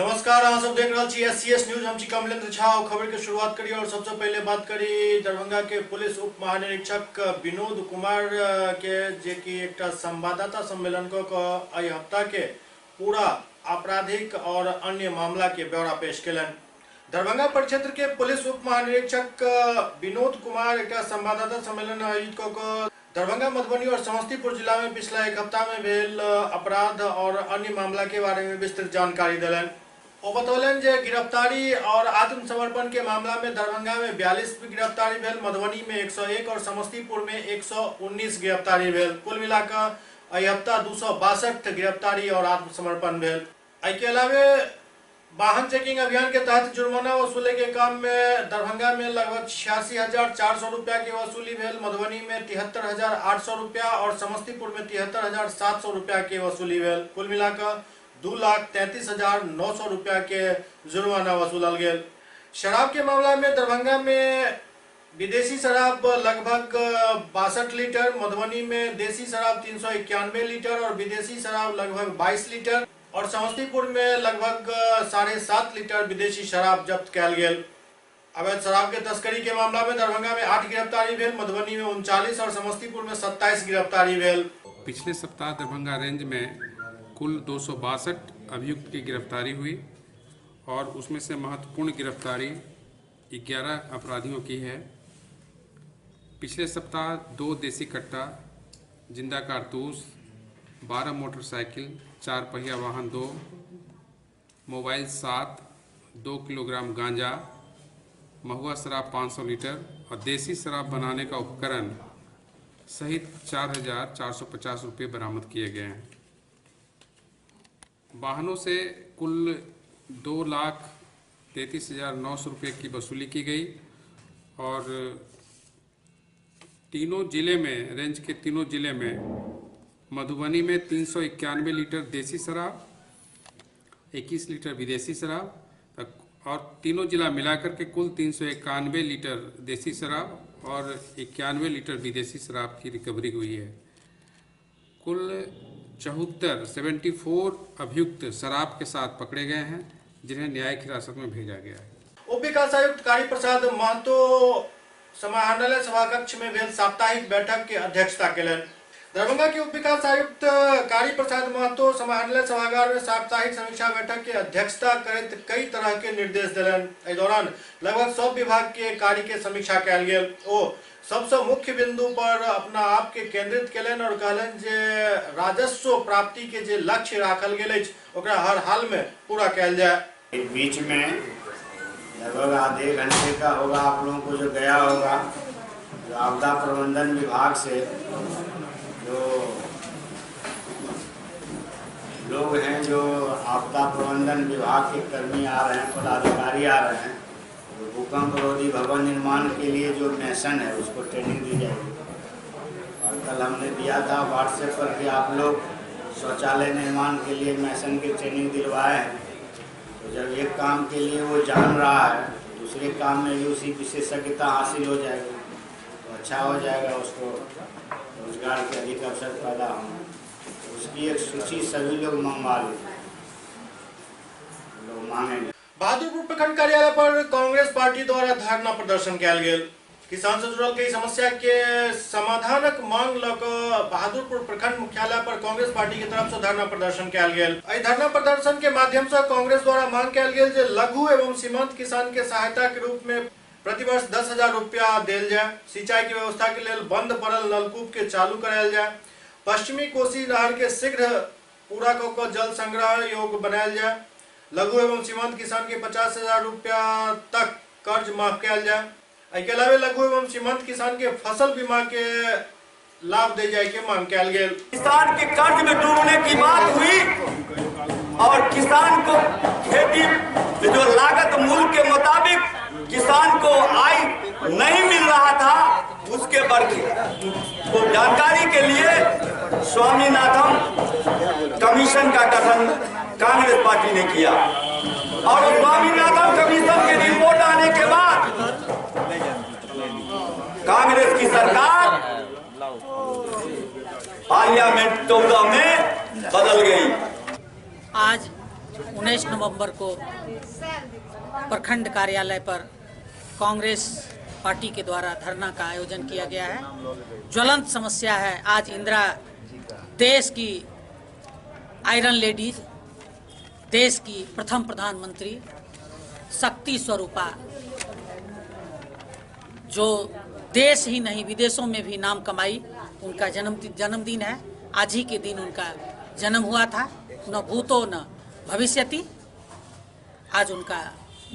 नमस्कार, अहाँ सब देख रहल छी एससीएस न्यूज। हम छी कमलेंद्र झा। खबर के शुरुआत करी और सबसे पहले बात करी दरभंगा के पुलिस उप महानिरीक्षक विनोद कुमार के, जे कि एकटा संवाददाता सम्मेलन क एहि हफ्ता के पूरा आपराधिक और अन्य मामला के ब्यौरा पेश केलनि। दरभंगा परिक्षेत्र के पुलिस उप महानिरीक्षक विनोद कुमार एक संवाददाता सम्मेलन आयोजित क दरभंगा, मधुबनी और समस्तीपुर जिला में पिछला एक हफ्ता में भेल अपराध और अन्य मामला के बारे में विस्तृत जानकारी दिलनि। ओ बतौलनि जे गिरफ्तारी और आत्मसमर्पण के मामला में दरभंगा में 42 गिरफ्तारी भेल, मधुबनी में 101 और समस्तीपुर में 119 गिरफ्तारी भेल। कुल मिलाकर एहि हफ्ता 262 गिरफ्तारी और आत्मसमर्पण भेल। एहि के अलावे वाहन चेकिंग अभियान के तहत जुर्माना वसूले के काम में दरभंगा में लगभग 86,400 रुपया की वसूली भेल, मधुबनी में 73,800 रुपया और समस्तीपुर में 73,700 रुपया की वसूली भेल। कुल मिलाकर 2,33,900 रुपया के जुर्माना वसूलल गेल। शराब के मामला में दरभंगा में विदेशी शराब लगभग 62 लीटर, मधुबनी में देसी शराब 391 लीटर और विदेशी शराब लगभग 22 लीटर और समस्तीपुर में लगभग 7.5 लीटर विदेशी शराब जब्त कयल गेल। अवैध शराब के तस्करी के मामला में दरभंगा में 8 गिरफ्तारी भेल, मधुबनी में 39 और समस्तीपुर में 27 गिरफ्तारी भेल। पिछले सप्ताह दरभंगा रेंज में कुल 262 अभियुक्त की गिरफ्तारी हुई और उसमें से महत्वपूर्ण गिरफ्तारी 11 अपराधियों की है। पिछले सप्ताह 2 देसी कट्टा, जिंदा कारतूस, 12 मोटरसाइकिल, 4 पहिया वाहन 2, मोबाइल 7, 2 किलोग्राम गांजा, महुआ शराब 500 लीटर और देसी शराब बनाने का उपकरण सहित 4,450 रुपये बरामद किए गए हैं। वाहनों से कुल 2,33,900 रुपये की वसूली की गई और तीनों जिले में, रेंज के तीनों जिले में, मधुबनी में 391 लीटर देसी शराब, 21 लीटर विदेशी शराब और तीनों जिला मिलाकर के कुल 391 लीटर देसी शराब और 91 लीटर विदेशी शराब की रिकवरी हुई है। कुल 74 अभियुक्त शराब के साथ पकड़े गए हैं, जिन्हें न्यायिक हिरासत में भेजा गया है। उप विकास आयुक्त कारी प्रसाद महतो समाहरणालय सभाकक्ष में भेल साप्ताहिक बैठक के अध्यक्षता केलनि। दरभंगा के उप विकास आयुक्त कारी प्रसाद महतो समाहरणालय सभागार में साप्ताहिक समीक्षा बैठक के अध्यक्षता करैत कई तरह के निर्देश देलनि। एहि दौरान लगभग सब विभाग के कार्य के समीक्षा कयल गेल। ओ सबसे मुख्य बिंदु पर अपना आप के केंद्रित केलनि और कहलनि जे राजस्व प्राप्ति के जे लक्ष्य राखल गेल अछि ओकरा हर हाल में पूरा कयल जाय। बीच में लगभग आधे घंटे का होगा, आप लोगों को जो गया होगा, जो आपदा प्रबंधन विभाग से जो लोग हैं, जो आपदा प्रबंधन विभाग के कर्मी आ रहे हैं, पदाधिकारी आ रहे हैं, तो भूकंप रोधी भवन निर्माण के लिए जो मैसन है उसको ट्रेनिंग दी जाएगी। और कल हमने दिया था व्हाट्सएप पर कि आप लोग शौचालय निर्माण के लिए मैसन की ट्रेनिंग दिलवाए हैं, तो जब एक काम के लिए वो जान रहा है तो दूसरे काम में भी उसी विशेषज्ञता हासिल हो जाएगी, तो अच्छा हो जाएगा, उसको रोजगार के अधिक अवसर पैदा होंगे। उसकी एक सूची सभी लोग मंगवा लें, लोग मांगेंगे। बहादुरपुर प्रखंड कार्यालय पर कांग्रेस पार्टी द्वारा धरना प्रदर्शन कयल गेल। किसान से जुड़ल कई समस्या के समाधानक मांग ल क बहादुरपुर प्रखंड मुख्यालय पर कांग्रेस पार्टी के तरफ से धरना प्रदर्शन कयल गेल। एहि धरना प्रदर्शन के माध्यम से कांग्रेस द्वारा मांग कयल गेल जे लघु एवं सीमांत किसान के सहायता के रूप में प्रतिवर्ष 10,000 रुपया देल जाय, सिंचाई के व्यवस्था के लेल बंद पड़ल नलकूप के चालू करायल जाय, पश्चिमी कोसी नहर के शीघ्र पूरा क जल संग्रह योग्य बनायल जाय, लघु एवं सीमांत किसान के 50,000 रुपया तक कर्ज माफ कयल जाय। एहि के अलावे लघु एवं सीमांत किसान के फसल बीमा के लाभ दे जाय के मांग कयल गेल। किसान के कर्ज में डूबने की बात हुई और किसान को खेती जो लागत मूल्य के मुताबिक किसान को आय नहीं मिल रहा था, उसके वर्ग को जानकारी के लिए स्वामीनाथन कमीशन का गठन कांग्रेस पार्टी ने किया और स्वामीनाथन कमीशन की रिपोर्ट आने के बाद कांग्रेस की सरकार पार्लियामेंट 14 में बदल गई। आज 19 नवंबर को प्रखंड कार्यालय पर कांग्रेस पार्टी के द्वारा धरना का आयोजन किया गया है। ज्वलंत समस्या है। आज इंदिरा देश की आयरन लेडीज, देश की प्रथम प्रधानमंत्री, शक्ति स्वरूपा, जो देश ही नहीं विदेशों में भी नाम कमाई, उनका जन्मदिन है। आज ही के दिन उनका जन्म हुआ था। न भूतो न भविष्यति, आज उनका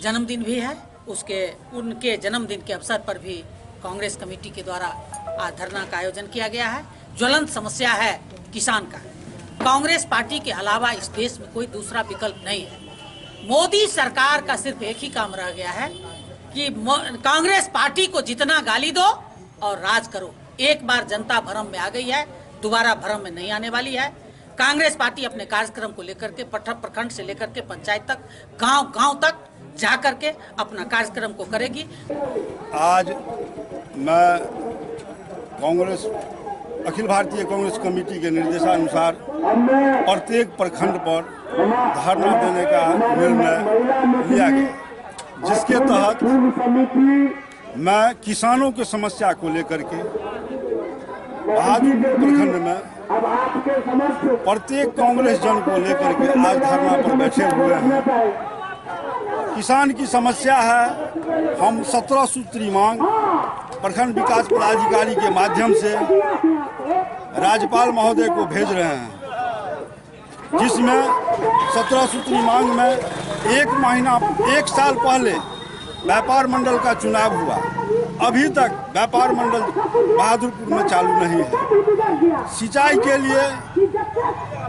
जन्मदिन भी है। उनके जन्मदिन के अवसर पर भी कांग्रेस कमेटी के द्वारा आज धरना का आयोजन किया गया है। ज्वलंत समस्या है किसान का। कांग्रेस पार्टी के अलावा इस देश में कोई दूसरा विकल्प नहीं है। मोदी सरकार का सिर्फ एक ही काम रह गया है कि कांग्रेस पार्टी को जितना गाली दो और राज करो। एक बार जनता भ्रम में आ गई है, दोबारा भ्रम में नहीं आने वाली है। कांग्रेस पार्टी अपने कार्यक्रम को लेकर के प्रखंड से लेकर के पंचायत तक, गांव-गांव तक जा करके अपना कार्यक्रम को करेगी। आज मैं कांग्रेस अखिल भारतीय कांग्रेस कमेटी के निर्देशानुसार प्रत्येक प्रखंड पर धरना देने का निर्णय लिया गया, जिसके तहत मैं किसानों की समस्या को लेकर के बहादुरपुर प्रखंड में प्रत्येक कांग्रेस जन को लेकर के आज धरना पर बैठे हुए हैं। किसान की समस्या है, हम 17 सूत्री मांग प्रखंड विकास पदाधिकारी के माध्यम से राज्यपाल महोदय को भेज रहे हैं, जिसमें 17 सूत्री मांग में एक साल पहले व्यापार मंडल का चुनाव हुआ, अभी तक व्यापार मंडल बहादुरपुर में चालू नहीं है। सिंचाई के लिए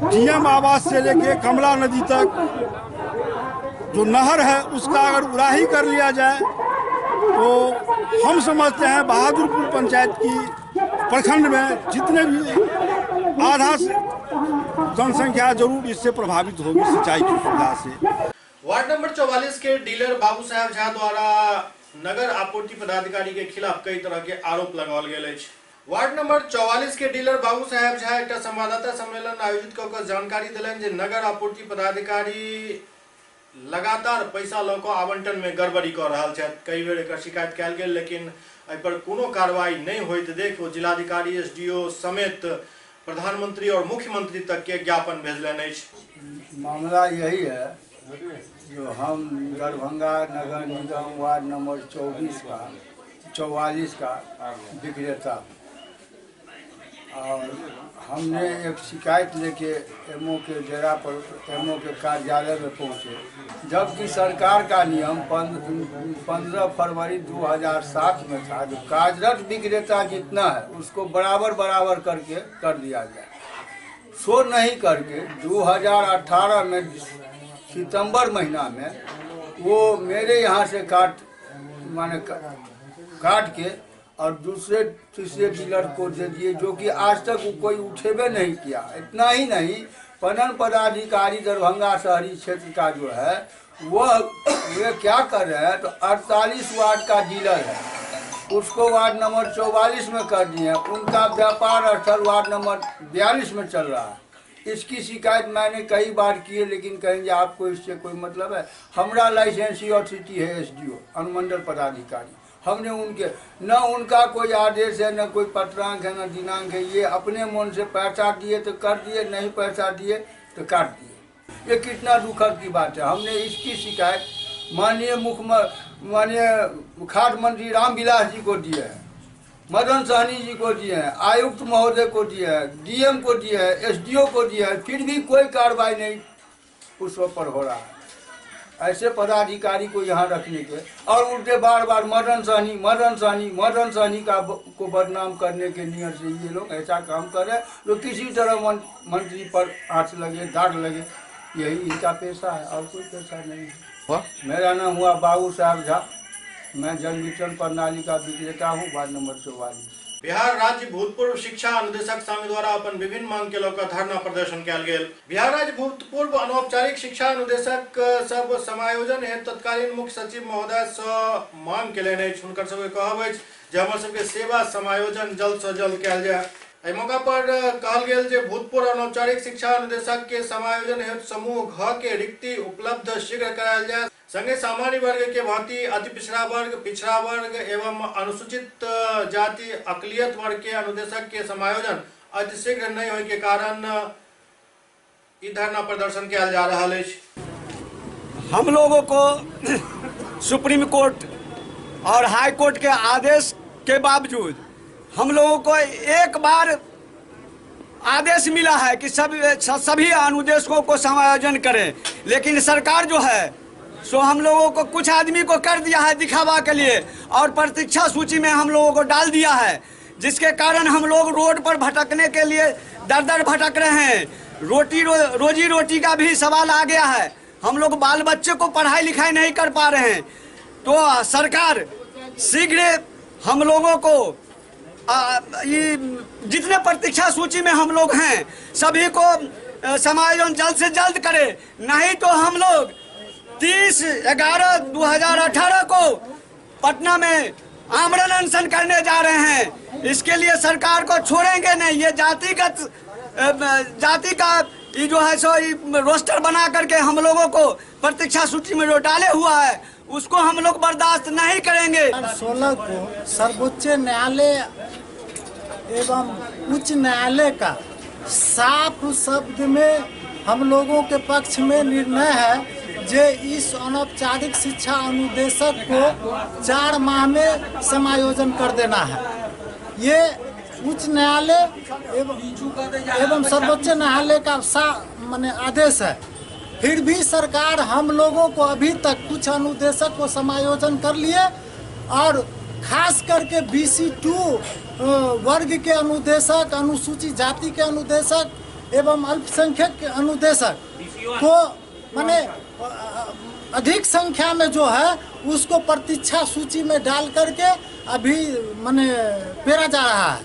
डीएम आवास से लेके कमला नदी तक जो नहर है उसका अगर उड़ाही कर लिया जाए तो हम समझते हैं बहादुरपुर पंचायत की प्रखंड में जितने भी आधा जनसंख्या जरूर इससे प्रभावित होगी सिंचाई की सुविधा से। वार्ड नंबर 44 के डीलर बाबू साहेब झा द्वारा नगर आपूर्ति पदाधिकारी के खिलाफ कई तरह के आरोप लगाओल गेल अछि। वार्ड नंबर 44 के डीलर बाबू साहेब झा एक संवाददाता सम्मेलन आयोजित कऽ के जानकारी देलनि जे नगर आपूर्ति पदाधिकारी लगातार पैसा लऽ कऽ आवंटन में गड़बड़ी कऽ रहल छथि। कई बेर एकर शिकायत कयल गेल, लेकिन एहि पर कोनो कार्रवाई नहि होइत देख ओ जिलाधिकारी, एसडीओ समेत प्रधानमंत्री और मुख्यमंत्री तक के ज्ञापन भेजलनि अछि। मामला यही है जो हम दरभंगा नगर निगम वार्ड नंबर 44 का विक्रेता, और हमने एक शिकायत लेके एमओ के डेरा पर, एमओ के कार्यालय में पहुँचे, जबकि सरकार का नियम 15 फरवरी 2007 में था जो कार्यरत विक्रेता जितना है उसको बराबर बराबर करके कर दिया जाए। सो नहीं करके 2018 में सितंबर महीना में वो मेरे यहाँ से काट के और दूसरे तीसरे डीलर को दे दिए, जो कि आज तक वो कोई उठेबे नहीं किया। इतना ही नहीं, पनन पदाधिकारी दरभंगा शहरी क्षेत्र का जो है वह वे क्या कर रहे हैं तो 48 वार्ड का डीलर है उसको वार्ड नंबर 44 में कर दिए हैं, उनका व्यापार स्थल वार्ड नंबर 42 में चल रहा है। इसकी शिकायत मैंने कई बार की है, लेकिन कहेंगे आपको इससे कोई मतलब है। हमारा लाइसेंसी अथॉरिटी है एसडीओ अनुमंडल पदाधिकारी, हमने उनके न उनका कोई आदेश है, न कोई पत्रांक है, न दिनांक है। ये अपने मन से पैसा दिए तो कर दिए, नहीं पैसा दिए तो काट दिए। ये कितना दुखद की बात है। हमने इसकी शिकायत माननीय माननीय खाद्य मंत्री रामविलास जी को दिए है, मदन सहनी जी को दिए हैं, आयुक्त महोदय को दिए हैं, डीएम को दिए हैं, एसडीओ को दिए हैं, फिर भी कोई कार्रवाई नहीं उस पर हो रहा है। ऐसे पदाधिकारी को यहाँ रखने के और उल्टे बार बार मदन सहनी मदन सहनी मदन सहनी का को बदनाम करने के नियत से ये लोग ऐसा काम कर रहे हैं जो किसी तरह मंत्री पर आँच लगे, दाग लगे, यही इनका पेशा है और कोई पेशा नहीं है। मेरा नाम हुआ बाबू साहब झा, मैं जल वितरण प्रणाली का विक्रेता हूँ, वार्ड नंबर 44। बिहार राज्य भूतपूर्व शिक्षा अनुदेशक संघ द्वारा अपन विभिन्न मांग के लऽ धरना प्रदर्शन कयल गेल। बिहार राज्य भूतपूर्व अनौपचारिक शिक्षा अनुदेशक सब समायोजन हेतु तत्कालीन मुख्य सचिव महोदय सँ मांग केलनि अछि। हुनकर सबके कहब अछि जे हमर सबके सेवा समायोजन जल्द से जल्द कयल जाय। एहि मौका पर कहल गेल जे भूतपूर्व अनौपचारिक शिक्षा अनुदेशक के समायोजन हेतु समूह घ के रिक्ति उपलब्ध शीघ्र करायल जाय। संगे सामान्य वर्ग के भांति अति पिछड़ा वर्ग, पिछड़ा वर्ग एवं अनुसूचित जाति अकलियत वर्ग के अनुदेशक के समायोजन अतिशीघ्र नहीं होय के कारण ई धरना प्रदर्शन किया जा रहा है। हम लोगों को सुप्रीम कोर्ट और हाई कोर्ट के आदेश के बावजूद हम लोगों को एक बार आदेश मिला है कि सभी अनुदेशकों को समायोजन करें, लेकिन सरकार जो है सो हम लोगों को कुछ आदमी को कर दिया है दिखावा के लिए और प्रतीक्षा सूची में हम लोगों को डाल दिया है, जिसके कारण हम लोग रोड पर भटकने के लिए दर दर भटक रहे हैं। रोजी रोटी का भी सवाल आ गया है। हम लोग बाल बच्चे को पढ़ाई लिखाई नहीं कर पा रहे हैं। तो सरकार शीघ्र हम लोगों को ये जितने प्रतीक्षा सूची में हम लोग हैं सभी को समायोजन जल्द से जल्द करे, नहीं तो हम लोग 30/11/2018 को पटना में आमरण अनशन करने जा रहे हैं। इसके लिए सरकार को छोड़ेंगे नहीं। ये जातिगत जाति का ये जो है सो रोस्टर बना करके हम लोगों को प्रतीक्षा सूची में जो डाले हुआ है उसको हम लोग बर्दाश्त नहीं करेंगे। 16 को सर्वोच्च न्यायालय एवं उच्च न्यायालय का साफ शब्द में हम लोगों के पक्ष में निर्णय है जे इस अनौपचारिक शिक्षा अनुदेशक को 4 माह में समायोजन कर देना है। ये उच्च न्यायालय एवं सर्वोच्च न्यायालय का माने आदेश है। फिर भी सरकार हम लोगों को अभी तक कुछ अनुदेशक को समायोजन कर लिए और खास करके BC2 वर्ग के अनुदेशक, अनुसूचित जाति के अनुदेशक एवं अल्पसंख्यक के अनुदेशक को माने अधिक संख्या में जो है उसको प्रतीक्षा सूची में डाल करके अभी माने पेरा जा रहा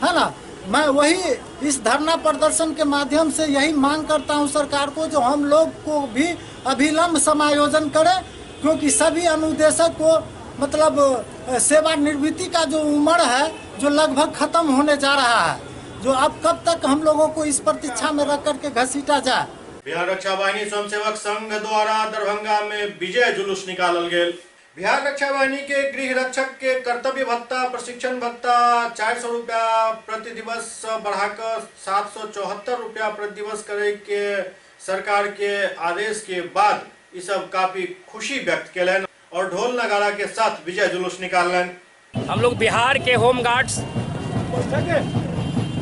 है ना। मैं वही इस धरना प्रदर्शन के माध्यम से यही मांग करता हूं सरकार को जो हम लोग को भी अविलंब समायोजन करें, क्योंकि सभी अनुदेशक को मतलब सेवानिवृत्ति का जो उम्र है जो लगभग खत्म होने जा रहा है, जो अब कब तक हम लोगों को इस प्रतीक्षा में रख करके घसीटा जाए। बिहार रक्षा वाहिनी स्वयंसेवक संघ द्वारा दरभंगा में विजय जुलूस निकालल गेल। बिहार रक्षा वाहिनी के गृह रक्षक के कर्तव्य भत्ता, प्रशिक्षण भत्ता 400 रुपया प्रति दिवस बढ़ाकर 774 रुपया प्रति दिवस करे के सरकार के आदेश के बाद ये सब काफी खुशी व्यक्त कैलन और ढोल नगाड़ा के साथ विजय जुलूस निकालन। हम लोग बिहार के होमगार्ड्स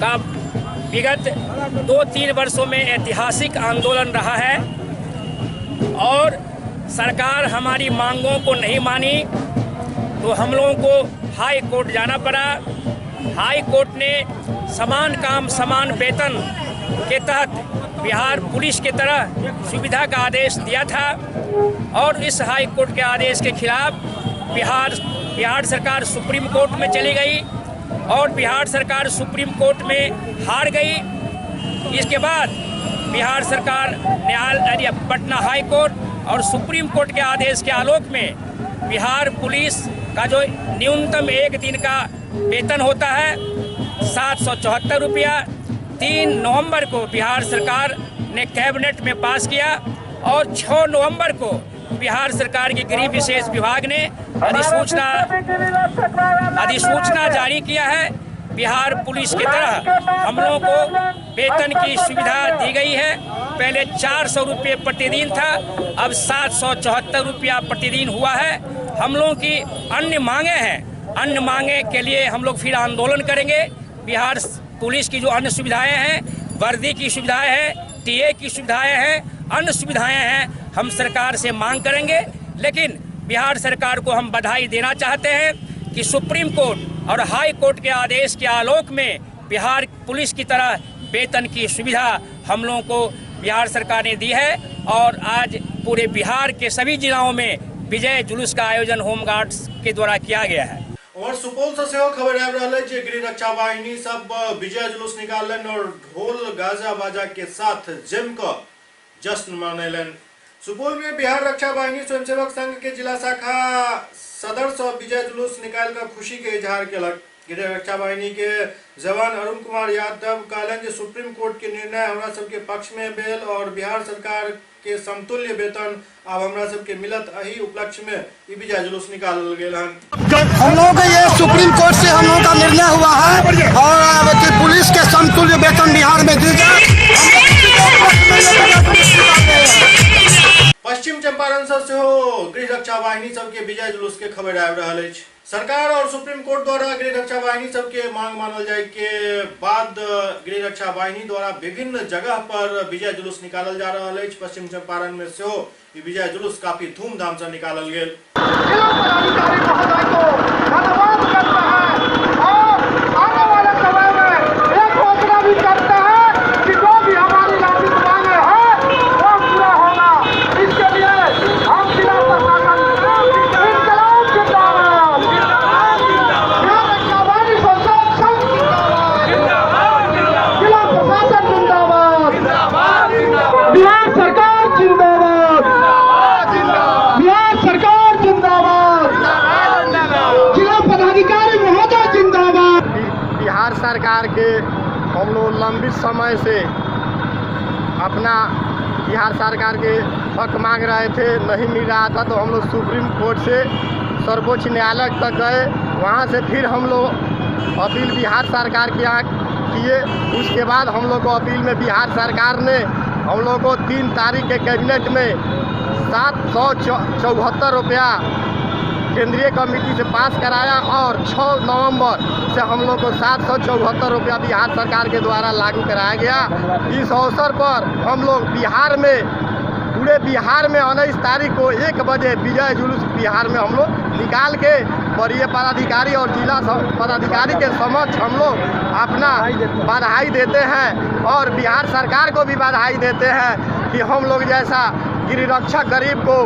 का विगत 2-3 वर्षों में ऐतिहासिक आंदोलन रहा है और सरकार हमारी मांगों को नहीं मानी तो हम लोगों को हाई कोर्ट जाना पड़ा। हाई कोर्ट ने समान काम समान वेतन के तहत बिहार पुलिस के तरह सुविधा का आदेश दिया था और इस हाई कोर्ट के आदेश के खिलाफ बिहार सरकार सुप्रीम कोर्ट में चली गई और बिहार सरकार सुप्रीम कोर्ट में हार गई। इसके बाद बिहार सरकार न्यायालय पटना हाई कोर्ट और सुप्रीम कोर्ट के आदेश के आलोक में बिहार पुलिस का जो न्यूनतम एक दिन का वेतन होता है 774 रुपया, 3 नवंबर को बिहार सरकार ने कैबिनेट में पास किया और 6 नवंबर को बिहार सरकार के गृह विशेष विभाग ने अधिसूचना जारी किया है। बिहार पुलिस की तरह हम लोगों को वेतन की सुविधा दी गई है। पहले 400 रुपये प्रतिदिन था, अब 774 रुपया प्रतिदिन हुआ है। हम लोगों की अन्य मांगे हैं, अन्य मांगे के लिए हम लोग फिर आंदोलन करेंगे। बिहार पुलिस की जो अन्य सुविधाएं हैं, वर्दी की सुविधाएं हैं, टीए की सुविधाएं हैं, अन्य सुविधाएं हैं, हम सरकार से मांग करेंगे। लेकिन बिहार सरकार को हम बधाई देना चाहते हैं कि सुप्रीम कोर्ट और हाई कोर्ट के आदेश के आलोक में बिहार पुलिस की तरह वेतन की सुविधा हम लोगों को बिहार सरकार ने दी है और आज पूरे बिहार के सभी जिलाओं में विजय जुलूस का आयोजन होमगार्ड्स के द्वारा किया गया है। और सुपौल से सेहो खबर आबि रहल है जे गृह रक्षा वाहिनी सब विजय जुलूस निकालनि और ढोल गाजा बाजा के साथ जम कऽ जश्न मनैलनि। सुपौल में बिहार रक्षा वाहिनी स्वयंसेवक संघ के जिला शाखा सदर से विजय जुलूस निकाल कर खुशी के इजहार केलक। गृह रक्षा वाहिनी के जवान अरुण कुमार यादव कहलनि जे सुप्रीम कोर्ट के निर्णय हमरा सबके पक्ष में भेल और बिहार सरकार के समतुल्य वेतन अब हमरा सबके मिलत। एही उपलक्ष्य में ई विजय जुलूस निकालल गेल हन। हम लोगों के ये सुप्रीम कोर्ट से हम लोगों का निर्णय हुआ है और कि पुलिस के समतुल्य वेतन बिहार में दी जाए। पश्चिम चंपारण से सेहो गृह रक्षा वाहिनी सबके विजय जुलूस के खबर आबि रहल अछि। सरकार और सुप्रीम कोर्ट द्वारा गृह रक्षा वाहिनी सबके मांग मानल जाय के बाद गृह रक्षा वाहिनी द्वारा विभिन्न जगह पर विजय जुलूस निकालल जा रहल अछि। पश्चिम चंपारण में सेहो ई विजय जुलूस काफी धूमधाम से निकालल गेल। जिला पदाधिकारी महोदय को धन्यवाद करता है और आने वाले समय में एक घोषणा भी करता है कि जो भी हमारी लंबित मांगे है वो पूरा होगा। इसके लिए हम जिला प्रशासन इनकलाब जिंदाबाद, बिहार रक्षा वाहिनी संघ जिंदाबाद, जिला प्रशासन जिंदाबाद, बिहार सरकार जिंदाबाद, बिहार सरकार जिंदाबाद, जिला पदाधिकारी महोदय जिंदाबाद। बिहार सरकार के हम लोग लंबित समय से अपना बिहार सरकार के हक मांग रहे थे, नहीं मिल रहा था, तो हम लोग सुप्रीम कोर्ट से सर्वोच्च न्यायालय तक गए। वहाँ से फिर हम लोग अपील बिहार सरकार के यहाँ किए। उसके बाद हम लोग को अपील में बिहार सरकार ने हम लोग को 3 तारीख के कैबिनेट में 774 रुपया केंद्रीय कमेटी से पास कराया और 6 नवंबर से हम लोग को 774 रुपया बिहार सरकार के द्वारा लागू कराया गया। इस अवसर पर हम लोग बिहार में पूरे बिहार में 19 तारीख को 1 बजे विजय जुलूस बिहार में हम लोग निकाल के वरीय पदाधिकारी और जिला पदाधिकारी के समक्ष हम लोग अपना बधाई देते हैं और बिहार सरकार को भी बधाई देते हैं कि हम लोग जैसा गृहरक्षक गरीब को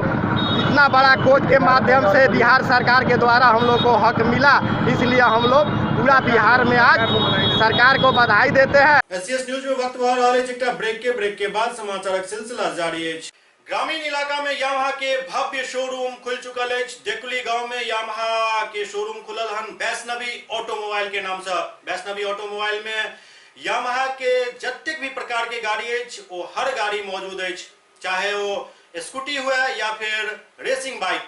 इतना बड़ा कोर्ट के माध्यम से बिहार सरकार के द्वारा हम लोग को हक मिला, इसलिए हम लोग पूरा बिहार में आज सरकार को बधाई देते हैं। एससीएस न्यूज में वक्त भऽ रहल अछि एकटा ब्रेक के बाद समाचारक सिलसिला जारी अछि। ग्रामीण इलाका में यामाहा के भव्य शोरूम खुल चुकल अछि। देकुली गांव में यामाहा के शोरूम खुलल हन वैष्णवी ऑटोमोबाइल के नाम से। वैष्णवी ऑटोमोबाइल में यामाहा के जतेक भी प्रकार के गाड़ी अछि ओ हर गाड़ी मौजूद अछि, चाहे वो स्कूटी हुए या फिर रेसिंग बाइक।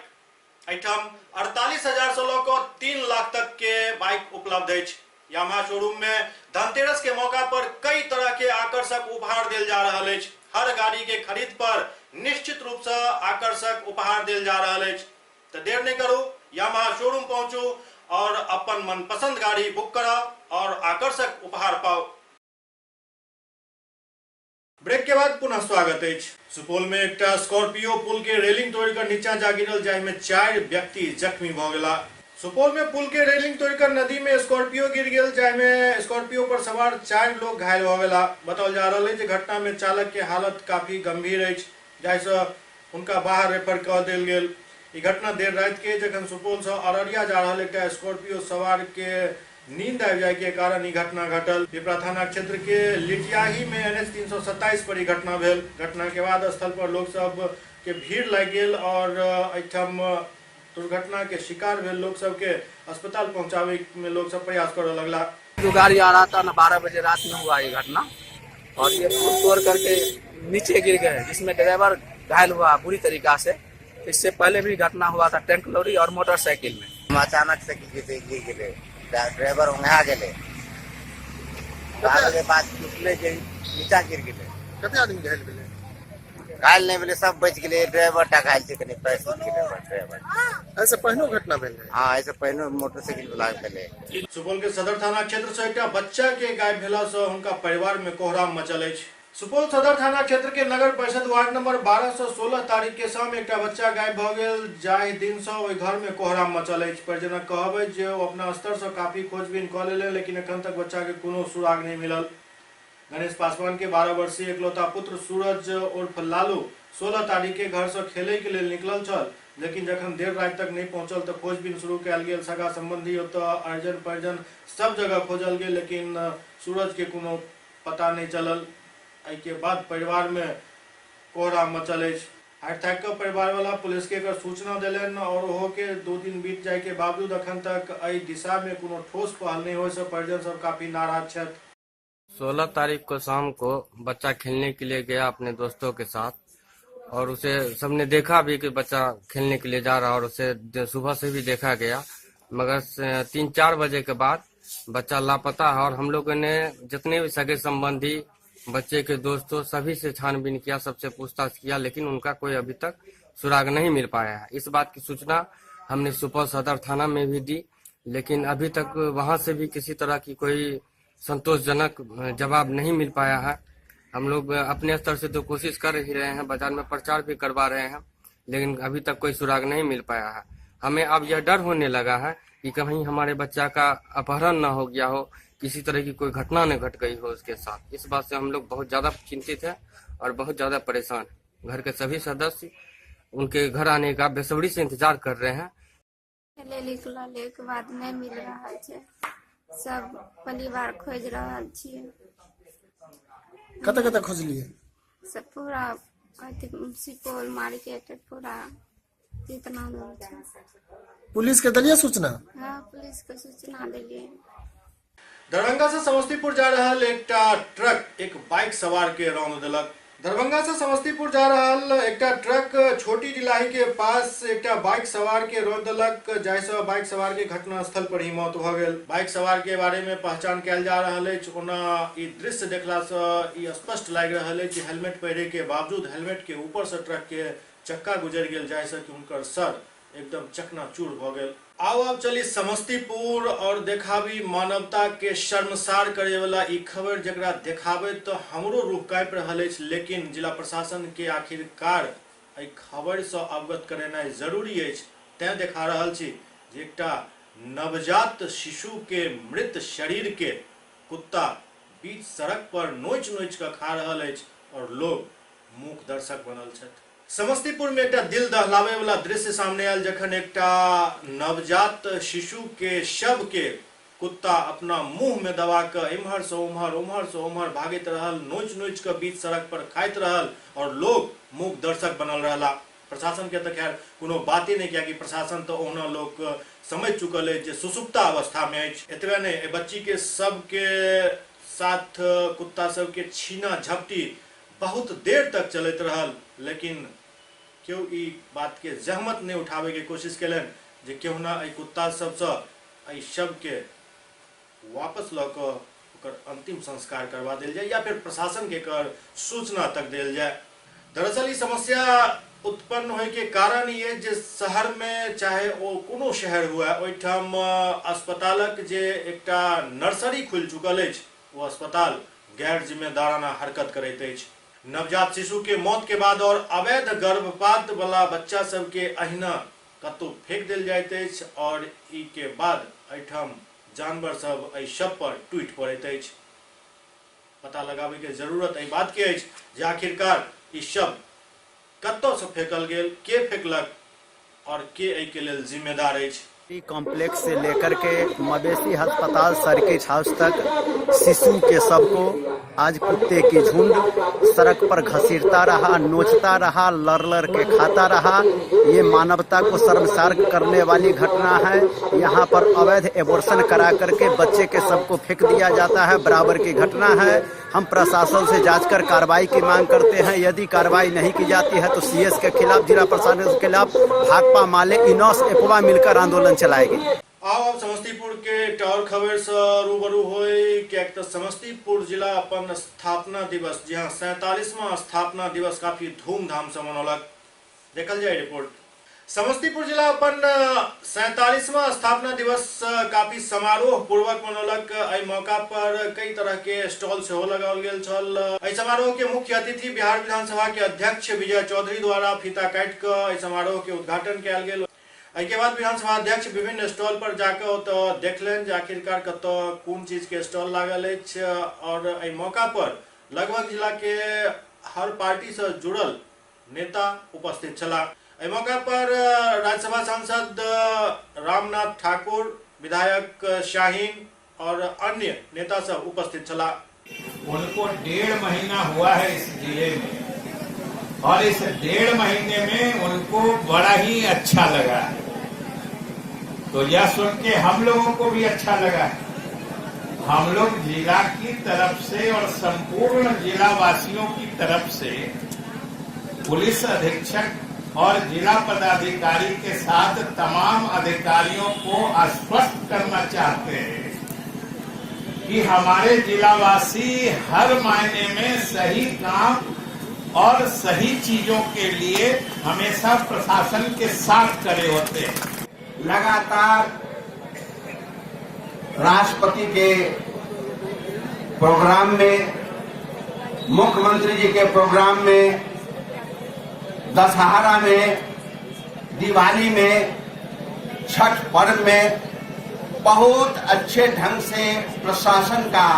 एहिठाम 48,000 से लऽ कऽ 3 लाख तक के बाइक उपलब्ध अछि। यामाहा शोरूम में धनतेरस के मौका पर कई तरह के आकर्षक उपहार देल जा रहल अछि। हर गाड़ी के खरीद पर निश्चित रूप से आकर्षक उपहार देल जा रहल अछि। तो देर नहीं करू, यामाहा शोरूम पहुंचू और अपन मनपसंद गाड़ी बुक कराओ और आकर्षक उपहार पाओ। ब्रेक के बाद पुनः स्वागत अछि। सुपौल में एकटा स्कॉर्पियो पुल के रेलिंग तोड़िकर नीचा जा गिरल, जाहिमे 4 व्यक्ति जख्मी भऽ गेला। सुपौल में पुल के रेलिंग तोड़िकर नदी में स्कॉर्पियो गिर गेल, जाहिमे स्कॉर्पियो पर सवार 4 लोग घायल भऽ गेला। बताओल जा रहल अछि जे घटना में चालक के हालत काफी गंभीर अछि, जाहिसँ हुनका बाहर रेफर कऽ देल गेल। ई घटना देर राति के जखन सुपौल से अररिया जा रहल एकटा स्कॉर्पियो सवार के नींद आबि जाय के कारण ई घटना घटल। पिपरा थाना क्षेत्र के लिटियाही में NH 327 पर ई घटना भेल। घटना के बाद स्थल पर लोग सब के भीड़ लागि गेल और एहिठाम दुर्घटना के शिकार भेल लोग सब के अस्पताल पहुंचावे में लोग सब प्रयास करऽ लगला। जो गाड़ी आ रहा था ना 12 बजे रात में हुआ ये घटना और ये पुल तोड़ करके नीचे गिर गए, जिसमें ड्राइवर घायल हुआ बुरी तरीका से। इससे पहले भी घटना हुआ था टैंक लॉरी और मोटरसाइकिल में। हम अचानक से गिर गए, ड्राइवर उंघा गए, बाद टूटले जे नीचा गिर गए। कते आदमी घायल भेलै? घायल नहीं भेलै, सब बच गेलै, ड्राइवर टा घायल छै, कनि पैर टूटि गेलै ड्राइवर। ऐसे पहिनो घटना भेल रहै? हाँ, ऐसे पहिनो मोटरसाइकिल वाला भेलै। सुपौल के सदर थाना क्षेत्र से एकटा बच्चा के गायब भेला से हुनका परिवार में कोहराम मचल अछि। सुपौल सदर थाना क्षेत्र के नगर परिषद वार्ड नंबर 12 से 16 तारीख के शाम एकटा बच्चा गायब भऽ गेल, जाहि दिन से ओहि घर में कोहराम मचल अछि। परिजनक कहब अछि जे ओ अपना स्तर से काफी खोजबीन कऽ लेले, लेकिन एखन तक बच्चा के कोनो सुराग नहीं मिलल। गणेश पासवान के 12 वर्षीय एकलौता पुत्र सूरज उर्फ लालू 16 तारीख के घर से खेले के लेल निकलल छल, लेकिन जखन देर राति तक नहीं पहुंचल तो खोजबीन शुरू कयल गेल। सगा संबंधी ओतऽ अर्जन परिजन सब जगह खोजल गेल, लेकिन सूरज के कोनो पता नहीं चलल। एहि के बाद परिवार में कोहरा मचल अछि। हारि थाकि कऽ परिवार वाला पुलिस के एकर सूचना देलनि और ओहो के 2 दिन बीत जाय के बावजूद अखन तक एहि दिशा में कोनो ठोस पहल नहीं होय से परिजन सब काफी नाराज छथि। 16 तारीख को शाम को बच्चा खेलने के लिए गया अपने दोस्तों के साथ और उसे सबने देखा भी कि बच्चा खेलने के लिए जा रहा और उसे सुबह से भी देखा गया, मगर 3-4 बजे के बाद बच्चा लापता है। और हम लोगों ने जितने भी सगे संबंधी बच्चे के दोस्तों सभी से छानबीन किया, सबसे पूछताछ किया, लेकिन उनका कोई अभी तक सुराग नहीं मिल पाया है। इस बात की सूचना हमने सुपौल सदर थाना में भी दी, लेकिन अभी तक वहां से भी किसी तरह की कोई संतोषजनक जवाब नहीं मिल पाया है। हम लोग अपने स्तर से तो कोशिश कर ही रहे हैं, बाजार में प्रचार भी करवा रहे हैं, लेकिन अभी तक कोई सुराग नहीं मिल पाया है। हमें अब यह डर होने लगा है कि कहीं हमारे बच्चा का अपहरण न हो गया हो, किसी तरह की कोई घटना न घट गई हो उसके साथ। इस बात से हम लोग बहुत ज़्यादा चिंतित हैं और बहुत ज़्यादा परेशान हैं। घर के सभी सदस्य उनके घर आने का बेसब्री से इंतजार कर रहे हैं। निकलल एक बाद नहीं मिल रहा है, सब परिवार खोज रहा छियै। कतऽ कतऽ खोजलियै? सब पूरा सुपौल मार्केट पूरा जितना दूर छै। पुलिस के देलियै सूचना? हाँ, पुलिस के सूचना देलियै। दरभंगा से समस्तीपुर जा रहल एकटा ट्रक एक बाइक सवार के रौंद देलक। दरभंगा से समस्तीपुर जा रहल एकटा ट्रक छोटी डिलाही के पास एकटा बाइक सवार के रौंद देलक, जाहिसँ बाइक सवार के घटनास्थल पर ही मौत भऽ गेल। बाइक सवार के बारे में पहचान कयल जा रहल अछि। ओना ई दृश्य देखला से ई स्पष्ट लागि रहल अछि जे हेलमेट पहिरे के बावजूद हेलमेट के ऊपर से ट्रक के चक्का गुजरि गेल, जाहिसँ कि हुनकर सर एकदम चकनाचूर भऽ गेल। आउ अब चली समस्तीपुर और देखाबी मानवता के शर्मसार करे वाला ई खबर, जकरा देखाबे तो हमरो रूह काँपि रहल अछि, लेकिन जिला प्रशासन के आखिरकार एहि खबर से अवगत करेनाइ जरूरी अछि, तैं देखा रहल छी जे एकटा नवजात शिशु के मृत शरीर के कुत्ता बीच सड़क पर नोचि नोचि कऽ खा रहल अछि और लोग मूक दर्शक बनल छथि। समस्तीपुर में एकटा दिल दहलावे वाला दृश्य सामने आयल, जखन एकटा नवजात शिशु के शव के कुत्ता अपना मुंह में दबा कऽ इम्हर से उम्हर उम्हर से उम्हर भागैत रहल, नोचि नोचि कऽ बीच सड़क पर खाइत रहल और लोग मूक दर्शक बनल रहला। प्रशासन के तऽ खैर कोनो बाते नहि, कियाकि प्रशासन तऽ ओहुना लोक समझ चुकल अछि जे सुसुप्ता अवस्था में अछि। एतबे नहि, एहि बच्ची के सबके साथ कुत्ता सबके छीना झपटी बहुत देर तक चलैत रहल, लेकिन केओ ई बात के जहमत नहीं उठावे के कोशिश केलनि जे केहुना एहि कुत्ता सबसँ एहि शव के वापस लऽ कऽ ओकर अंतिम संस्कार करवा देल जाय या फिर प्रशासन के एकर सूचना तक देल जाय। दरअसल ई समस्या उत्पन्न होय के कारण ये जे शहर में चाहे ओ कोनो शहर हुए, ओहिठाम अस्पतालक जे एकटा नर्सरी खुलि चुकल अछि, ओ अस्पताल गैर जिम्मेदाराना हरकत करैत अछि। नवजात शिशु के मौत के बाद और अवैध गर्भपात वाला बच्चा सबके अहिना कतौ फेंक देल जाइत अछि और ई के बाद एहिठाम जानवर सब एहि शव पर टूटि पड़ैत अछि। पता लगाबे के जरूरत एहि बात के अछि जे आखिरकार ई शव कतौ से फेंकल गेल, के फेंकलक और के एहि के लेल जिम्मेदार अछि। कॉम्प्लेक्स से लेकर के मवेशी अस्पताल सर्किट हाउस तक शिशु के शव को आज कुत्ते की झुंड सड़क पर घसीटता रहा, नोचता रहा, लड़ लड़ के खाता रहा। ये मानवता को शर्मसार करने वाली घटना है। यहाँ पर अवैध एबॉर्शन करा करके बच्चे के शव को फेंक दिया जाता है, बराबर की घटना है। हम प्रशासन से जांच कर कार्रवाई की मांग करते हैं। यदि कार्रवाई नहीं की जाती है तो सीएस के खिलाफ, जिला प्रशासन के खिलाफ भाकपा माले इनॉस एपवा मिलकर आंदोलन चलाएगी। आउ अब समस्तीपुर के एकटा और खबर से रूबरू होई, कियाक तऽ समस्तीपुर जिला अपन स्थापना दिवस, जी हाँ 47वां स्थापना दिवस काफी धूमधाम से मनौलक। देखल जाए रिपोर्ट। समस्तीपुर जिला अपन 47वां स्थापना दिवस काफी समारोह पूर्वक मनौलक। एहि मौका पर कई तरह के स्टॉल सेहो लगाओल गेल छल। एहि समारोह के मुख्य अतिथि बिहार विधानसभा के अध्यक्ष विजय चौधरी द्वारा फीता काटि कऽ एहि समारोह के उद्घाटन कयल गेल। एहि के बाद विधानसभा अध्यक्ष विभिन्न स्टॉल पर जाकर ओतऽ देखलनि जे आखिरकार कतऽ कोन चीज के स्टॉल लागल अछि और एहि मौका पर लगभग जिला के हर पार्टी से जुड़ल नेता उपस्थित छलाह। एहि मौका पर राज्यसभा सांसद रामनाथ ठाकुर, विधायक शाहीन और अन्य नेता सब उपस्थित छलाह। उनको 1.5 महीना हुआ है इस जिले में और इस 1.5 महीने में उनको बड़ा ही अच्छा लगा है। तो यह सुन के हम लोगों को भी अच्छा लगा है। हम लोग जिला की तरफ से और संपूर्ण जिला वासियों की तरफ से पुलिस अधीक्षक और जिला पदाधिकारी के साथ तमाम अधिकारियों को आश्वस्त करना चाहते हैं कि हमारे जिलावासी हर मायने में सही काम और सही चीजों के लिए हमेशा प्रशासन के साथ खड़े होते हैं। लगातार राष्ट्रपति के प्रोग्राम में, मुख्यमंत्री जी के प्रोग्राम में, दशहरा में, दिवाली में, छठ पर्व में बहुत अच्छे ढंग से प्रशासन का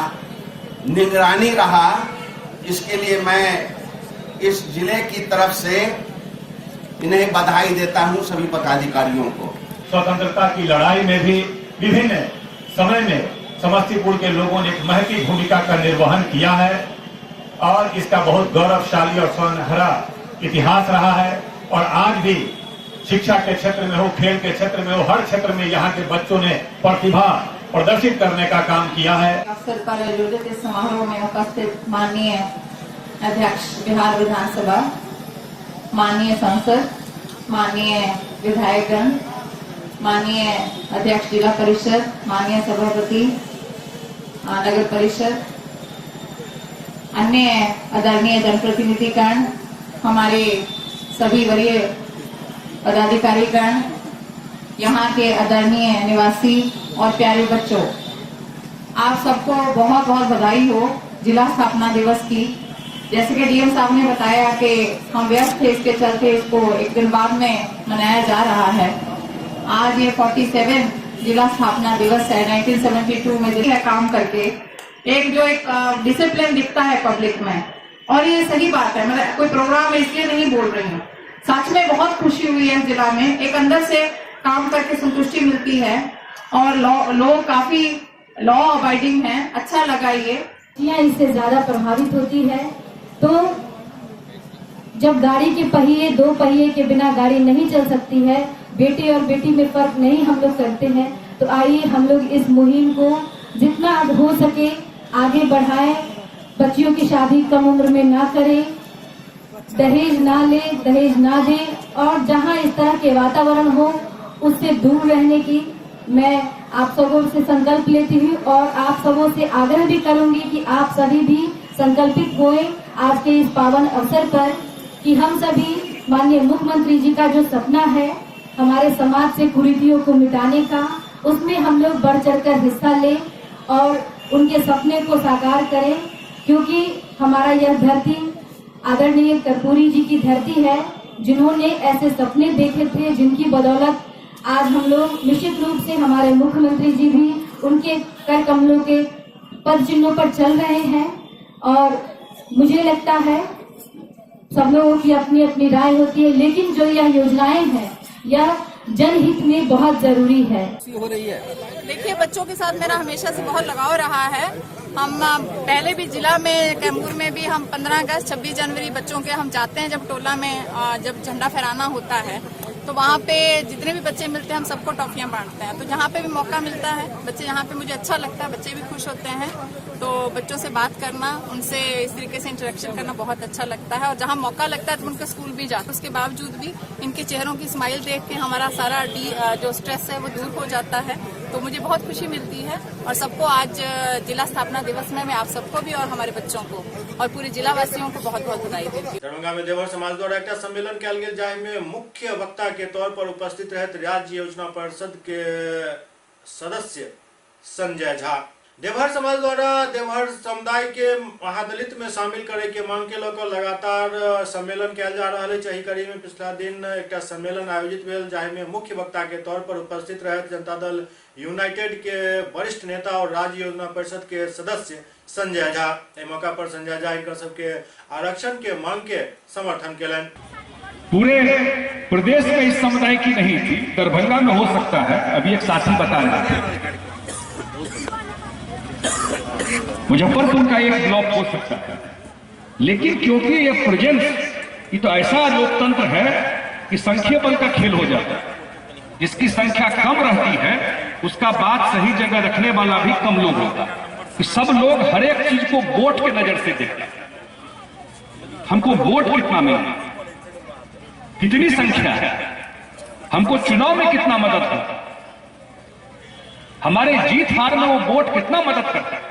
निगरानी रहा। इसके लिए मैं इस जिले की तरफ से इन्हें बधाई देता हूं सभी पदाधिकारियों को। स्वतंत्रता की लड़ाई में भी विभिन्न समय में समस्तीपुर के लोगों ने एक महती भूमिका का निर्वहन किया है और इसका बहुत गौरवशाली और सुनहरा इतिहास रहा है। और आज भी शिक्षा के क्षेत्र में हो, खेल के क्षेत्र में हो, हर क्षेत्र में यहाँ के बच्चों ने प्रतिभा प्रदर्शित करने का काम किया है। अवसर पर आयोजित इस समारोह में उपस्थित माननीय अध्यक्ष बिहार विधानसभा, माननीय सांसद, माननीय विधायकगण, माननीय अध्यक्ष जिला परिषद, माननीय सभापति नगर परिषद, अन्य आदरणीय जनप्रतिनिधिगण, हमारे सभी वरीय पदाधिकारीगण, यहाँ के आदरणीय निवासी और प्यारे बच्चों, आप सबको बहुत बहुत बधाई हो जिला स्थापना दिवस की। जैसे कि डीएम साहब ने बताया कि हम व्यस्त थे, इसके चलते इसको एक दिन बाद में मनाया जा रहा है। आज ये 47 जिला स्थापना दिवस है। 1972 में जिला काम करके एक जो एक डिसिप्लिन दिखता है पब्लिक में, और ये सही बात है, मैं कोई प्रोग्राम इसलिए नहीं बोल रही हूँ, सच में बहुत खुशी हुई है। जिला में एक अंदर से काम करके संतुष्टि मिलती है और लोग काफी लॉ अबाइडिंग है, अच्छा लगा। ये इससे ज्यादा प्रभावित होती है। तो जब गाड़ी के पहिए, 2 पहिए के बिना गाड़ी नहीं चल सकती है, बेटे और बेटी में फर्क नहीं हम लोग करते हैं, तो आइए हम लोग इस मुहिम को जितना हो सके आगे बढ़ाएं। बच्चियों की शादी कम उम्र में ना करें, दहेज ना ले, दहेज ना दें, और जहां इस तरह के वातावरण हो उससे दूर रहने की मैं आप सबों से संकल्प लेती हूँ और आप सबों से आग्रह भी करूंगी कि आप सभी भी संकल्पित होएं आज के इस पावन अवसर पर कि हम सभी माननीय मुख्यमंत्री जी का जो सपना है हमारे समाज से कुरीतियों को मिटाने का, उसमें हम लोग बढ़ चढ़कर हिस्सा लें और उनके सपने को साकार करें, क्योंकि हमारा यह धरती आदरणीय कर्पूरी जी की धरती है, जिन्होंने ऐसे सपने देखे थे जिनकी बदौलत आज हम लोग निश्चित रूप से हमारे मुख्यमंत्री जी भी उनके कर कमलों के पद चिन्हों पर चल रहे हैं। और मुझे लगता है सब लोगों की अपनी अपनी राय होती है, लेकिन जो यह योजनाएं हैं यह जनहित में बहुत जरूरी है। हो रही है। देखिए, बच्चों के साथ मेरा हमेशा से बहुत लगाव रहा है। हम पहले भी जिला में, कैमूर में भी हम 15 अगस्त 26 जनवरी बच्चों के हम जाते हैं, जब टोला में जब झंडा फहराना होता है तो वहाँ पे जितने भी बच्चे मिलते हैं हम सबको टॉफियाँ बांटते हैं। तो जहाँ पे भी मौका मिलता है बच्चे, यहाँ पे मुझे अच्छा लगता है, बच्चे भी खुश होते हैं। तो बच्चों से बात करना, उनसे इस तरीके से इंटरेक्शन करना बहुत अच्छा लगता है। और जहाँ मौका लगता है तो उनके स्कूल भी जाते हैं। उसके बावजूद भी इनके चेहरों की स्माइल देख के हमारा सारा जो स्ट्रेस है वो दूर हो जाता है। तो मुझे बहुत खुशी मिलती है। और सबको आज जिला स्थापना दिवस में मैं आप सबको भी और हमारे बच्चों को और पूरे जिला वासियों को बहुत बहुत बधाई देती हूँ। दरभंगा में देवहर समाज द्वारा एक सम्मेलन कयल गेल, जाहि में मुख्य वक्ता के तौर पर उपस्थित रहते राज्य योजना परिषद के सदस्य संजय झा। देवहर समाज द्वारा देवहर समुदाय के महादलित में शामिल करे के मांग के लऽ लगातार सम्मेलन कयल जा रहल अछि। एहि कड़ी में पिछला दिन एक सम्मेलन आयोजित भेल, जाहि में मुख्य वक्ता के तौर पर उपस्थित रहते जनता दल यूनाइटेड के वरिष्ठ नेता और राज्य योजना परिषद के सदस्य संजय झा। एहि मौका पर संजय झा हिनकर सबके आरक्षण के मांग के समर्थन केलनि। पूरे प्रदेश में इस समुदाय की नहीं थी, दरभंगा में हो सकता है। अभी एक साथी बता रहे थे मुजफ्फरपुर का एक ब्लॉक हो सकता है, लेकिन क्योंकि ये प्रेजेंस ये तो ऐसा लोकतंत्र है कि संख्या बल का खेल हो जाता है। जिसकी संख्या कम रहती है उसका बात सही जगह रखने वाला भी कम लोग होता है। कि सब लोग हर एक चीज को वोट के नजर से देखते हैं। हमको वोट कितना मिला, कितनी संख्या है, हमको चुनाव में कितना मदद होता, हमारे जीत हार में वो वोट कितना मदद करता है।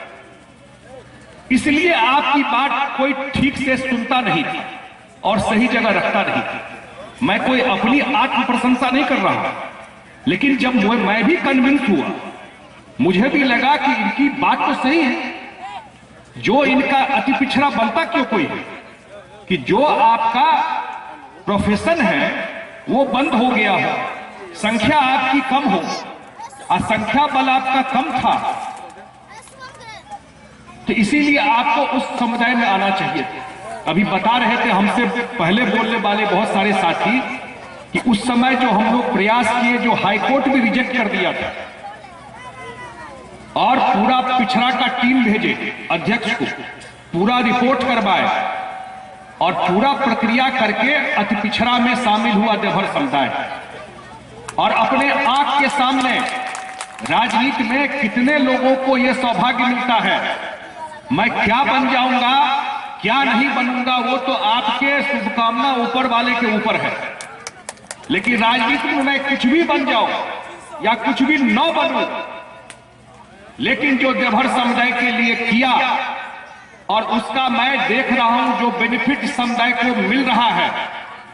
इसलिए आपकी बात कोई ठीक से सुनता नहीं था और सही जगह रखता नहीं था। मैं कोई अपनी आत्म प्रशंसा नहीं कर रहा हूं, लेकिन जब मैं भी कन्विंस हुआ, मुझे भी लगा कि इनकी बात तो सही है। जो इनका अति पिछड़ा बनता क्यों कोई है कि जो आपका प्रोफेशन है वो बंद हो गया हो, संख्या आपकी कम हो और संख्या बल आपका कम था, तो इसीलिए आपको उस समुदाय में आना चाहिए। अभी बता रहे थे हमसे पहले बोलने वाले बहुत सारे साथी कि उस समय जो हम लोग प्रयास किए, जो हाईकोर्ट भी रिजेक्ट कर दिया था और पूरा पिछड़ा का टीम भेजे अध्यक्ष को, पूरा रिपोर्ट करवाए और पूरा प्रक्रिया करके अति पिछड़ा में शामिल हुआ देवहर समुदाय। और अपने आंख के सामने राजनीति में कितने लोगों को यह सौभाग्य मिलता है, मैं क्या बन जाऊंगा क्या नहीं बनूंगा वो तो आपके शुभकामना ऊपर वाले के ऊपर है, लेकिन राजनीति में मैं कुछ भी बन जाऊं या कुछ भी न बनूं, लेकिन जो देवहर समुदाय के लिए किया और उसका मैं देख रहा हूं जो बेनिफिट समुदाय को मिल रहा है,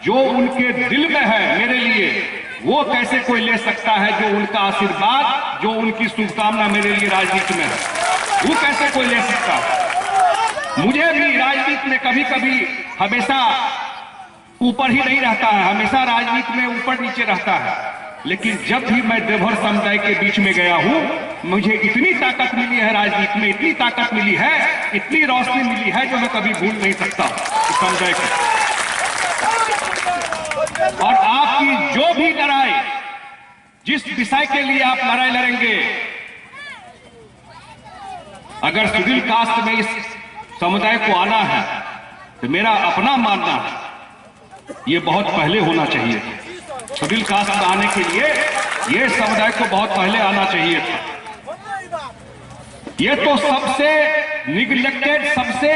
जो उनके दिल में है मेरे लिए, वो कैसे कोई ले सकता है। जो उनका आशीर्वाद, जो उनकी शुभकामना मेरे लिए राजनीति में है, वो कैसे कोई ले सकता है। मुझे भी राजनीति में कभी कभी हमेशा ऊपर ही नहीं रहता है, हमेशा राजनीति में ऊपर नीचे रहता है, लेकिन जब भी मैं देवहर समुदाय के बीच में गया हूं, मुझे इतनी ताकत मिली है राजनीति में, इतनी ताकत मिली है, इतनी रोशनी मिली है जो मैं कभी भूल नहीं सकता इस समुदाय को। और आपकी जो भी लड़ाई, जिस विषय के लिए आप लड़ाई लड़ेंगे, अगर शेड्यूल कास्ट में इस समुदाय को आना है तो मेरा अपना मानना है ये बहुत पहले होना चाहिए था। शेड्यूल कास्ट में आने के लिए ये समुदाय को बहुत पहले आना चाहिए था। ये तो सबसे निग्लेक्टेड, सबसे,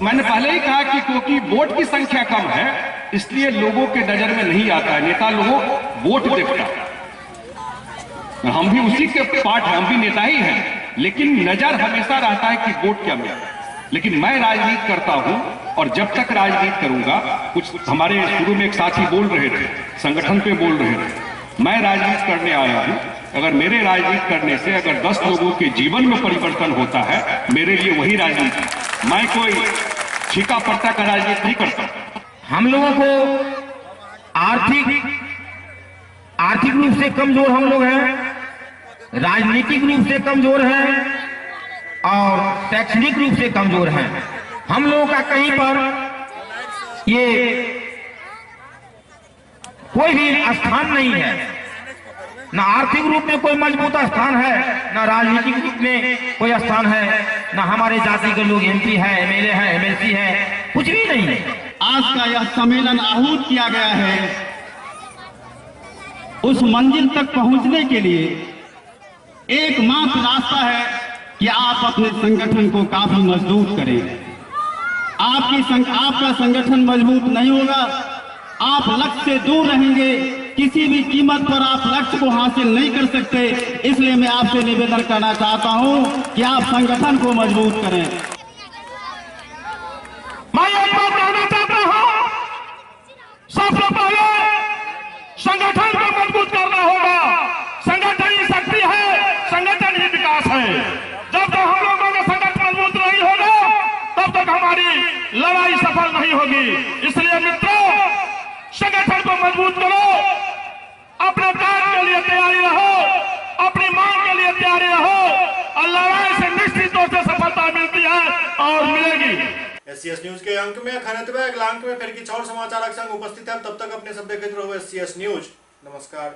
मैंने पहले ही कहा कि क्योंकि वोट की संख्या कम है इसलिए लोगों के नजर में नहीं आता है। नेता लोगों वोट देखता है, हम भी उसी के पार्ट हैं, हम भी नेता ही हैं, लेकिन नजर हमेशा रहता है कि वोट क्या मिला। लेकिन मैं राजनीति करता हूं और जब तक राजनीति करूंगा, कुछ हमारे शुरू में एक साथी बोल रहे थे, संगठन पे बोल रहे थे, मैं राजनीति करने आया हूं, अगर मेरे राजनीति करने से अगर 10 लोगों के जीवन में परिवर्तन होता है, मेरे लिए वही राजनीति। मैं कोई छिका पट्टा का राजनीति नहीं करता। हम लोगों को आर्थिक रूप से कमजोर हम लोग हैं, राजनीतिक रूप से कमजोर हैं और शैक्षणिक रूप से कमजोर हैं। हम लोगों का कहीं पर ये कोई भी स्थान नहीं है, ना आर्थिक रूप में कोई मजबूत स्थान है, ना राजनीतिक रूप में कोई स्थान है, ना हमारे जाति के लोग एमपी है, एमएलए है, एमएलसी है, कुछ भी नहीं है। आज का यह सम्मेलन आहूत किया गया है उस मंजिल तक पहुंचने के लिए एकमात्र रास्ता है कि आप अपने संगठन को काफी मजबूत करें। आपका संगठन मजबूत नहीं होगा, आप लक्ष्य से दूर रहेंगे, किसी भी कीमत पर आप लक्ष्य को हासिल नहीं कर सकते। इसलिए मैं आपसे निवेदन करना चाहता हूं कि आप संगठन को मजबूत करें। मैं एक बात कहना चाहता हूं, सबसे पहले संगठन को मजबूत करना होगा। संगठन ही शक्ति है, संगठन ही विकास है। जब तक हम लोगों का संगठन मजबूत नहीं होगा तब तक हमारी लड़ाई सफल नहीं होगी। इसलिए मित्रों, संगठन को मजबूत करो, अपने काम के लिए तैयारी रहो, अपनी मांग के लिए तैयारी रहो और लड़ाई से निश्चित तौर से सफलता मिलती है और मिलेगी। एससीएस न्यूज के अंक में खनतवे अगला अंक में फिर किसी और समाचार संग उपस्थित है। तब तक अपने सब देखते रहो एससीएस न्यूज। नमस्कार।